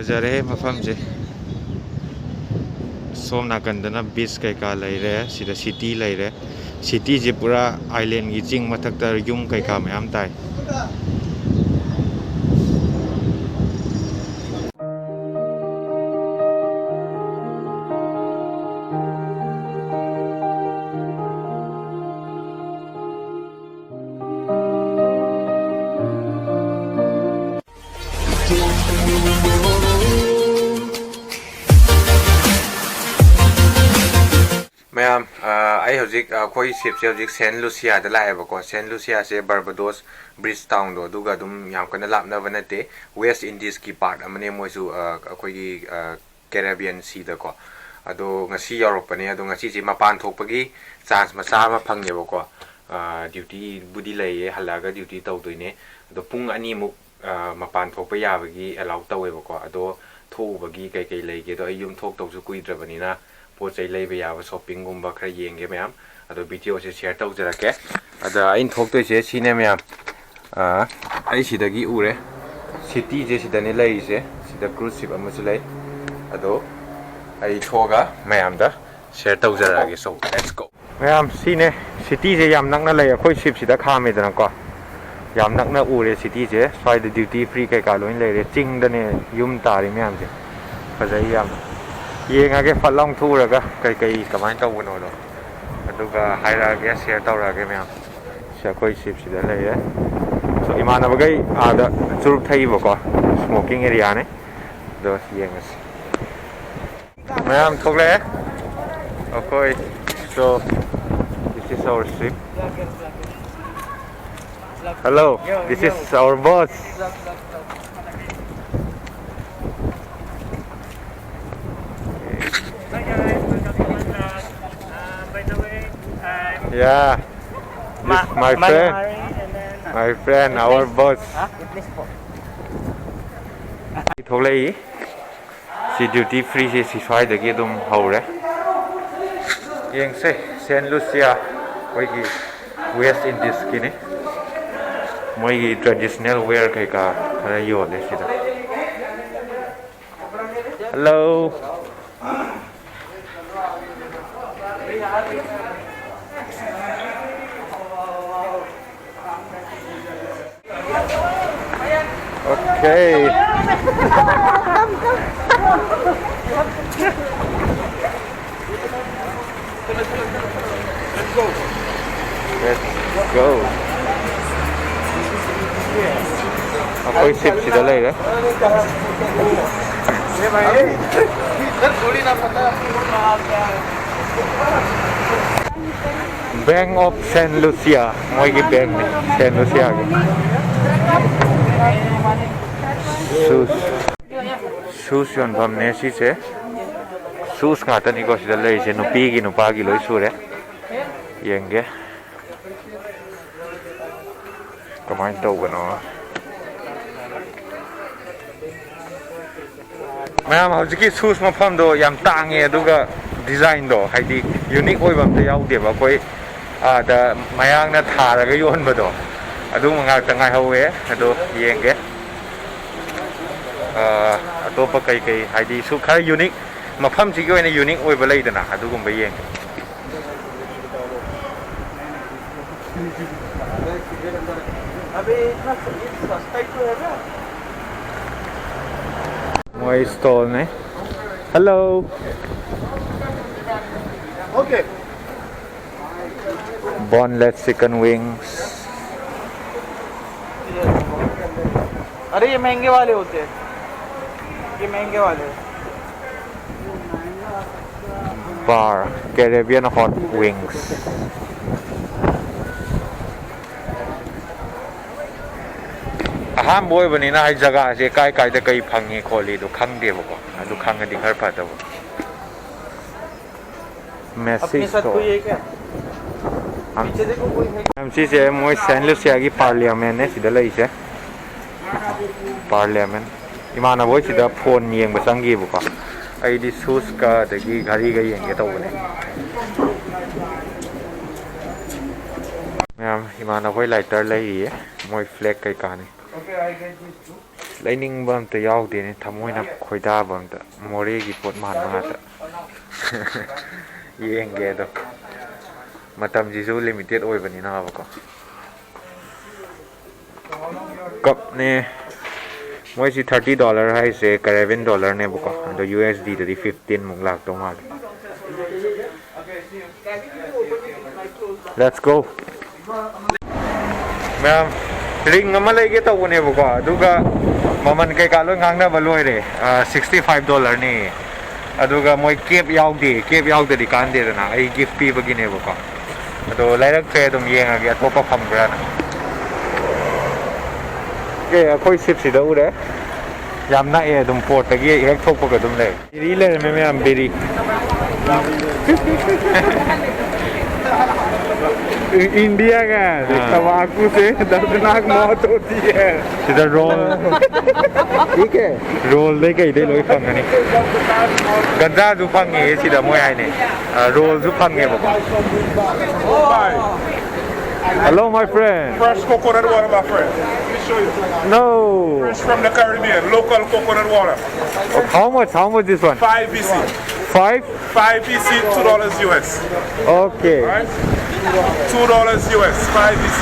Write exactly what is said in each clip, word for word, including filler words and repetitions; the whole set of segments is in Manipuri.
ꯐꯖꯔꯦ ꯃꯐꯝꯁꯦ꯫ ꯁꯣꯝ ꯅꯥꯀꯟꯗꯅ ꯕꯤꯆ ꯀꯩꯀꯥ ꯂꯩꯔꯦ, ꯁꯤꯗ ꯁꯤꯇꯤ ꯂꯩꯔꯦ꯫ ꯁꯤꯇꯤꯁꯦ ꯄꯨꯔꯥ ꯑꯥꯏꯂꯦꯟꯒꯤ ꯆꯤꯡ ꯃꯊꯛꯇ ꯌꯨꯝ ꯀꯩꯀꯥ ꯃꯌꯥꯝ ꯇꯥꯏ꯫ ꯃꯌꯥꯝ, ꯑ, ꯑꯩ ꯍꯧꯖꯤꯛ, ꯑ, ꯑꯩꯈꯣꯏ ꯁꯤꯞꯁꯦ ꯍꯧꯖꯤꯛ ꯁꯦꯟ ꯂꯨꯁꯤꯌꯥꯗ ꯂꯥꯛꯑꯦꯕꯀꯣ꯫ ꯁꯦꯟ ꯂꯨꯁꯤꯌꯥꯁꯦ ꯕꯔꯕꯗꯣꯁ ꯕ꯭ꯔꯤꯖ ꯇꯥꯎꯟꯗꯣ ꯑꯗꯨꯒ ꯑꯗꯨꯝ ꯌꯥꯝ ꯀꯟꯅ ꯂꯥꯞꯅꯕ ꯅꯠꯇꯦ꯫ ꯋꯦꯁ ꯏꯟꯗꯤꯁꯀꯤ ꯄꯥꯔꯠ ꯑꯃꯅꯦ ꯃꯣꯏꯁꯨ, ꯑ, ꯑꯩꯈꯣꯏꯒꯤ, ꯑ, ꯀꯦꯔꯤꯕꯤꯌꯟ ꯁꯤꯗꯀꯣ꯫ ꯑꯗꯣ ꯉꯁꯤ ꯌꯧꯔꯛꯄꯅꯦ꯫ ꯑꯗꯣ ꯉꯁꯤꯁꯦ ꯃꯄꯥꯟ ꯊꯣꯛꯄꯒꯤ ꯆꯥꯟꯁ ꯃꯆꯥ ꯑꯃ ꯐꯪꯉꯦꯕꯀꯣ꯫ ꯑ, ꯗ꯭ꯌꯨꯇꯤꯕꯨꯗꯤ ꯂꯩꯌꯦ, ꯍꯜꯂꯛꯑꯒ ꯗ꯭ꯌꯨꯇꯤ ꯇꯧꯗꯣꯏꯅꯦ꯫ ꯑꯗꯣ ꯄꯨꯡ ꯑꯅꯤꯃꯨꯛ, ꯑ, ꯃꯄꯥꯟ ꯊꯣꯛꯄ ꯌꯥꯕꯒꯤ ꯑꯦꯂꯥꯎ ꯇꯧꯋꯦꯕꯀꯣ꯫ ꯑꯗꯣ ꯊꯣꯛꯎꯕꯒꯤ ꯀꯩꯀꯩ ꯂꯩꯒꯦꯗꯣ, ꯑꯩ ꯌꯨꯝ ꯊꯣꯛꯇꯧꯁꯨ ꯀꯨꯏꯗ꯭ꯔꯕꯅꯤꯅ ꯄꯣꯠ ꯆꯩ ꯂꯩꯕ ꯌꯥꯕ ꯁꯣꯞꯄꯤꯡꯒꯨꯝꯕ ꯈꯔ ꯌꯦꯡꯒꯦ ꯃꯌꯥꯝ꯫ ꯑꯗꯣ ꯚꯤꯗꯤꯑꯣꯁꯦ ꯁꯤꯌꯔ ꯇꯧꯖꯔꯛꯀꯦ꯫ ꯑꯗ ꯑꯩꯅ ꯊꯣꯛꯇꯣꯏꯁꯦ ꯁꯤꯅꯦ ꯃꯌꯥꯝ꯫ ꯑ, ꯑꯩ ꯁꯤꯗꯒꯤ ꯎꯔꯦ꯫ ꯁꯤꯇꯤꯁꯦ ꯁꯤꯗꯅꯦ ꯂꯩꯔꯤꯁꯦ꯫ ꯁꯤꯗ ꯀ꯭ꯔꯨꯖ ꯁꯤꯞ ꯑꯃꯁꯨ ꯂꯩ꯫ ꯑꯗꯣ ꯑꯩ ꯊꯣꯛꯑꯒ ꯃꯌꯥꯝꯗ ꯁꯤꯌꯔ ꯇꯧꯖꯔꯛꯑꯒꯦ꯫ So, let's go꯫ ꯃꯌꯥꯝ, ꯁꯤꯅꯦ ꯁꯤꯇꯤꯁꯦ ꯌꯥꯝ ꯅꯛꯅ ꯂꯩ꯫ ꯑꯩꯈꯣꯏ ꯁꯤꯞꯁꯤꯗ ꯈꯥꯝꯃꯦꯗꯅꯀꯣ꯫ ꯌꯥꯝ ꯅꯛꯅ ꯎꯔꯦ ꯁꯤꯇꯤꯁꯦ꯫ ꯁ꯭ꯋꯥꯏꯗ ꯗ꯭ꯌꯨꯇꯤ ꯐ꯭ꯔꯤ ꯀꯩꯀꯥ ꯂꯣꯏ ꯂꯩꯔꯦ꯫ ꯆꯤꯡꯗꯅꯦ ꯌꯨꯝ ꯇꯥꯔꯤ ꯃꯌꯥꯝꯁꯦ꯫ ꯐꯖꯩ ꯌꯥꯝꯅ꯫ ꯌꯦꯡꯉꯒꯦ ꯐꯠ ꯂꯥꯎ ꯊꯣꯛꯎꯔꯒ ꯀꯩꯀꯩ ꯀꯃꯥꯏꯅ ꯇꯧꯕꯅꯣꯗꯣ꯫ ꯑꯗꯨꯒ ꯍꯥꯏꯔꯛꯑꯒꯦ, ꯁꯤꯌꯔ ꯇꯧꯔꯛꯑꯒꯦ ꯃꯌꯥꯝ꯫ ꯁꯤ ꯑꯩꯈꯣꯏ ꯁꯤꯞꯁꯤꯗ ꯂꯩꯔꯦ꯫ So, ꯏꯃꯥꯟꯅꯕꯈꯩ ꯑꯥꯗ ꯆꯨꯔꯨꯞ ꯊꯛꯏꯕꯀꯣ꯫ ꯁ꯭ꯃꯣꯀꯤꯡ ꯑꯦꯔꯤꯌꯥꯅꯦ꯫ ꯑꯗꯣ ꯌꯦꯡꯉꯁꯤ꯫ ꯃꯌꯥꯝ ꯊꯣꯛꯂꯛꯑꯦ ꯑꯩꯈꯣꯏ꯫ So, this is our ship. Hello, this is our boss. Hi guys, welcome to Manila. Uh, by the way, I'm Yeah, this my friend. My friend, our boss. Witness po. ꯊꯣꯛꯂꯛꯏ꯫ ꯁꯤ ꯗ꯭ꯌꯨꯇꯤ ꯐ꯭ꯔꯤꯁꯦ ꯁꯤ ꯁ꯭ꯋꯥꯏꯗꯒꯤ ꯑꯗꯨꯝ ꯍꯧꯔꯦ꯫ ꯌꯦꯡꯁꯦ, ꯁꯦꯟ ꯂꯨꯁꯤꯌꯥ, ꯑꯩꯈꯣꯏꯒꯤ ꯋꯦꯁ ꯏꯟꯗꯤꯁꯀꯤꯅꯤ꯫ ꯃꯣꯏꯒꯤ ꯇ꯭ꯔꯦꯗꯤꯁꯅꯦꯜ ꯋꯦꯌꯔ ꯀꯩꯀꯥ ꯈꯔ ꯌꯣꯜꯂꯦ ꯁꯤꯗ꯫ Hello. Okay. Let's go. ꯑꯩꯈꯣꯏ ꯁꯤꯞꯁꯤꯗ ꯂꯩꯔꯦ꯫ Bank of Saint Lucia, ꯃꯣꯏꯒꯤ ꯕꯦꯡꯅꯤ, ꯁꯦꯟ ꯂꯨꯁꯤꯌꯥꯒꯤ꯫ Shoes, shoes ꯌꯣꯟꯐꯝꯅꯦ ꯁꯤꯁꯦ꯫ Shoes ꯉꯥꯛꯇꯅꯤꯀꯣ ꯁꯤꯗ ꯂꯩꯔꯤꯁꯦ, ꯅꯨꯄꯤꯒꯤ ꯅꯨꯄꯥꯒꯤ ꯂꯣꯏ ꯁꯨꯔꯦ꯫ ꯌꯦꯡꯒꯦ ꯀꯃꯥꯏꯅ ꯇꯧꯕꯅꯣ꯫ ꯃꯌꯥꯝ, ꯍꯧꯖꯤꯛꯀꯤ shoes ꯃꯐꯝꯗꯣ ꯌꯥꯝ ꯇꯥꯡꯉꯦ, ꯑꯗꯨꯒ designꯗꯣ, ꯍꯥꯏꯗꯤ, unique ꯑꯣꯏꯕ ꯑꯝꯇ ꯌꯥꯎꯗꯦꯕ꯫ ꯑꯩꯈꯣꯏ ꯑꯥꯗ ꯃꯌꯥꯡꯅ ꯊꯥꯔꯒ ꯌꯣꯟꯕꯗꯣ, ꯑꯗꯨꯝꯕ ꯉꯥꯛꯇ ꯉꯥꯏꯍꯧꯋꯦ꯫ ꯑꯗꯣ ꯌꯦꯡꯒꯦ꯫ ꯑꯥ, ꯑꯇꯣꯞꯄ ꯀꯩ ꯀꯩ, ꯍꯥꯏꯗꯤ, ꯁꯨ ꯈꯔ unique, ꯃꯐꯝꯁꯤꯒꯤ ꯑꯣꯏꯅ unique ꯑꯣꯏꯕ ꯂꯩꯗꯅ, ꯑꯗꯨꯒꯨꯝꯕ ꯌꯦꯡꯒꯦ꯫ अबे इतना स-, ये सस्ता ही तो है ना। ꯃꯣꯏ stallꯅꯦ꯫ Hello. Okay. Boneless chicken wings. अरे, ये महंगे वाले होते हैं, ये महंगे वाले। Bar, Caribbean hot wings. ꯑꯍꯥꯟꯕ ꯑꯣꯏꯕꯅꯤꯅ ꯑꯩ ꯖꯒꯥꯁꯦ ꯀꯥꯏ ꯀꯥꯏꯗ ꯀꯩ ꯐꯪꯉꯤ ꯈꯣꯠꯂꯤꯗꯣ ꯈꯪꯗꯦꯕꯀꯣ꯫ ꯑꯗꯨ ꯈꯪꯉꯗꯤ ꯈꯔ ꯐꯗꯧꯕ꯫ अपने साथ कोई है क्या? हाँ। पीछे देखो, कोई है क्या? ꯁꯤꯁꯦ ꯃꯣꯏ ꯁꯦꯟ ꯂꯨꯁꯤꯌꯥꯒꯤ parliamentꯅꯦ ꯁꯤꯗ ꯂꯩꯔꯤꯁꯦ꯫ Parliament꯫ ꯏꯃꯥꯟꯅꯕ ꯍꯣꯏ ꯁꯤꯗ phone ꯌꯦꯡꯕ ꯆꯪꯈꯤꯕꯀꯣ꯫ ꯑꯩꯗꯤ shoesꯀ ꯑꯗꯒꯤ ꯘꯔꯤꯒ ꯌꯦꯡꯒꯦ ꯇꯧꯕꯅꯦ꯫ ꯃꯌꯥꯝ, ꯏꯃꯥꯟꯅꯕ ꯍꯣꯏ lighter ꯂꯩꯔꯤꯌꯦ꯫ ꯃꯣꯏ flag ꯀꯩꯀꯥꯅꯤ꯫ ꯂꯩꯅꯤꯡꯕ ꯑꯝꯇ ꯌꯥꯎꯗꯦꯅꯦ, ꯊꯃꯣꯏꯅ ꯈꯣꯏꯗꯥꯕ ꯑꯝꯇ꯫ ꯃꯣꯔꯦꯒꯤ ꯄꯣꯠ ꯃꯥꯟꯕ ꯉꯥꯛꯇ꯫ ꯌꯦꯡꯒꯦ ꯑꯗꯣ, ꯃꯇꯝꯁꯤꯁꯨ ꯂꯤꯃꯤꯇꯦꯠ ꯑꯣꯏꯕꯅꯤꯅꯕꯀꯣ꯫ ꯀꯞꯅꯦ꯫ ꯃꯣꯏꯁꯤ ꯊꯥꯔꯇꯤ ꯗꯣꯂꯔ ꯍꯥꯏꯁꯦ ꯀꯔꯦꯕꯤꯌꯟ ꯗꯣꯂꯔꯅꯦꯕꯀꯣ, ꯑꯗꯣ ꯌꯨ ꯑꯦꯁ ꯗꯤꯗꯗꯤ ꯐꯤꯐꯇꯤꯟꯃꯨꯛ ꯂꯥꯛꯇꯧ ꯃꯥꯜꯂꯦ꯫ Let's go. ꯃꯌꯥꯝ, ring ꯑꯃ ꯂꯩꯒꯦ ꯇꯧꯕꯅꯦꯕꯀꯣ, ꯑꯗꯨꯒ ꯃꯃꯜ ꯀꯩꯀꯥ ꯂꯣꯏ ꯉꯥꯡꯅꯕ ꯂꯣꯏꯔꯦ꯫ ꯁꯤꯛꯁꯇꯤ ꯐꯥꯏꯚ ꯗꯣꯂꯔꯅꯤ꯫ ꯑꯗꯨꯒ ꯃꯣꯏ ꯀꯦꯞ ꯌꯥꯎꯗꯦ, ꯀꯦꯞ ꯌꯥꯎꯗꯗꯤ ꯀꯥꯟꯗꯦꯗꯅ, ꯑꯩ ꯒꯤꯐ ꯄꯤꯕꯒꯤꯅꯦꯕꯀꯣ꯫ ꯑꯗꯣ ꯂꯩꯔꯛꯇ꯭ꯔꯦ, ꯑꯗꯨꯝ ꯌꯦꯡꯉꯒꯦ ꯑꯇꯣꯞꯄ ꯐꯪꯕ꯭ꯔꯥꯅ꯫ ꯑꯦ, ꯑꯩꯈꯣꯏ ꯁꯤꯞꯁꯤꯗ ꯎꯔꯦ꯫ ꯌꯥꯝ ꯅꯛꯑꯦ, ꯑꯗꯨꯝ ꯄꯣꯔꯠꯇꯒꯤ ꯍꯦꯛ ꯊꯣꯛꯄꯒ ꯑꯗꯨꯝ ꯂꯩ꯫ ꯕꯦꯔꯤ ꯂꯩꯔꯝꯃꯦ ꯃꯌꯥꯝ, ꯕꯦꯔꯤ꯫ इंडिया का है, हाँ। तंबाकू से दर्दनाक मौत होती है। ꯁꯤꯗ ꯔꯣꯜ꯫ ठीक है। ꯔꯣꯜꯗꯩ ꯀꯩꯗꯩ ꯂꯣꯏ ꯐꯪꯒꯅꯤ꯫ ꯒꯟꯖꯥꯁꯨ ꯐꯪꯉꯦ ꯁꯤꯗ, ꯃꯣꯏ ꯍꯥꯏꯅꯦ꯫ ꯑ, ꯔꯣꯜꯁꯨ ꯐꯪꯉꯦꯕꯀꯣ꯫ Hello, my friend. Fresh coconut water, my friend. Let me show you. No. Fresh from the Caribbean, local coconut water. How much? How much this one? Five B C. Five? Five B C, two dollars U S. Okay. Right? Two dollars U S, five B C.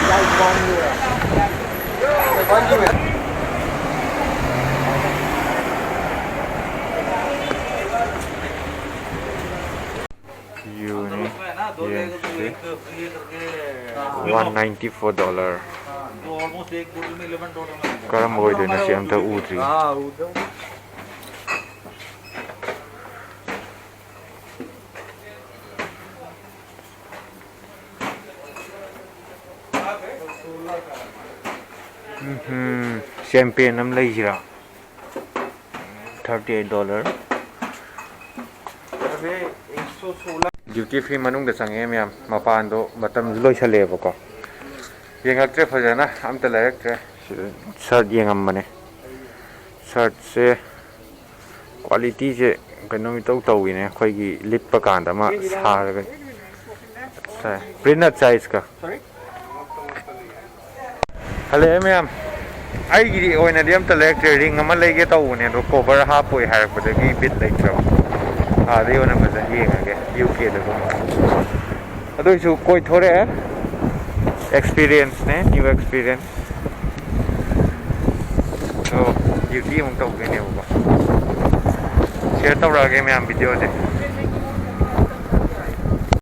ꯌꯨꯅꯤ꯫ ꯌꯦꯡꯁꯤ꯫ One ninety four dollar. ꯀꯔꯝꯕ ꯑꯣꯏꯗꯣꯏꯅꯣ ꯁꯤ ꯑꯝꯇ ꯎꯗ꯭ꯔꯤ꯫ ꯎꯝꯍꯨꯝ, ꯆꯦꯝꯄꯤꯌꯟ ꯑꯃ ꯂꯩꯁꯤꯔꯥ? Thirty eight dollar. Duty free ꯃꯅꯨꯡꯗ ꯆꯪꯉꯛꯑꯦ ꯃꯌꯥꯝ꯫ ꯃꯄꯥꯟꯗꯣ ꯃꯇꯝꯁꯨ ꯂꯣꯏꯁꯜꯂꯛꯑꯦꯕꯀꯣ꯫ ꯌꯦꯡꯉꯛꯇ꯭ꯔꯦ ꯐꯖꯅ, ꯑꯝꯇ ꯂꯩꯔꯛꯇ꯭ꯔꯦ꯫ ꯁꯤꯗ ꯁꯔꯠ ꯌꯦꯡꯉꯝꯕꯅꯦ꯫ ꯁꯔꯠꯁꯦ ꯀ꯭ꯋꯥꯂꯤꯇꯤꯁꯦ ꯀꯩꯅꯣꯝ ꯏꯇꯧ ꯇꯧꯋꯤꯅꯦ, ꯑꯩꯈꯣꯏꯒꯤ ꯂꯤꯠꯄ ꯀꯥꯟꯗ ꯑꯃ ꯁꯥꯔꯒ ꯁꯥꯏ꯫ Print अच्छा है इसका? ꯍꯜꯂꯛꯑꯦ ꯃꯌꯥꯝ꯫ ꯑꯩꯒꯤꯗꯤ ꯑꯣꯏꯅꯗꯤ ꯑꯝꯇ ꯂꯩꯔꯛꯇ꯭ꯔꯦ꯫ ꯔꯤꯡ ꯑꯃ ꯂꯩꯒꯦ ꯇꯧꯕꯅꯦ, ꯑꯗꯣ ꯀꯣꯚꯔ ꯍꯥꯞꯄꯣꯏ ꯍꯥꯏꯔꯛꯄꯗꯒꯤ ꯕꯤꯠ ꯂꯩꯇ꯭ꯔꯕ꯫ ꯑꯥꯗꯩ ꯑꯣꯏꯅ ꯐꯖꯅ ꯌꯦꯡꯉꯒꯦ, ꯌꯨ ꯀꯦꯗꯒꯨꯝꯕ꯫ ꯑꯗꯨꯏꯁꯨ ꯀꯣꯏꯊꯣꯔꯛꯑꯦ꯫ ꯑꯦꯛꯁꯄꯤꯔꯤꯌꯦꯟꯁꯅꯦ, ꯅ꯭ꯌꯨ ꯑꯦꯛꯁꯄꯤꯔꯤꯌꯦꯟꯁ꯫ ꯑꯗꯣ ꯗ꯭ꯌꯨꯇꯤ ꯑꯃꯨꯛ ꯇꯧꯗꯣꯏꯅꯦꯕꯀꯣ꯫ ꯁꯤꯌꯔ ꯇꯧꯔꯛꯑꯒꯦ ꯃꯌꯥꯝ ꯚꯤꯗꯤꯑꯣꯁꯦ꯫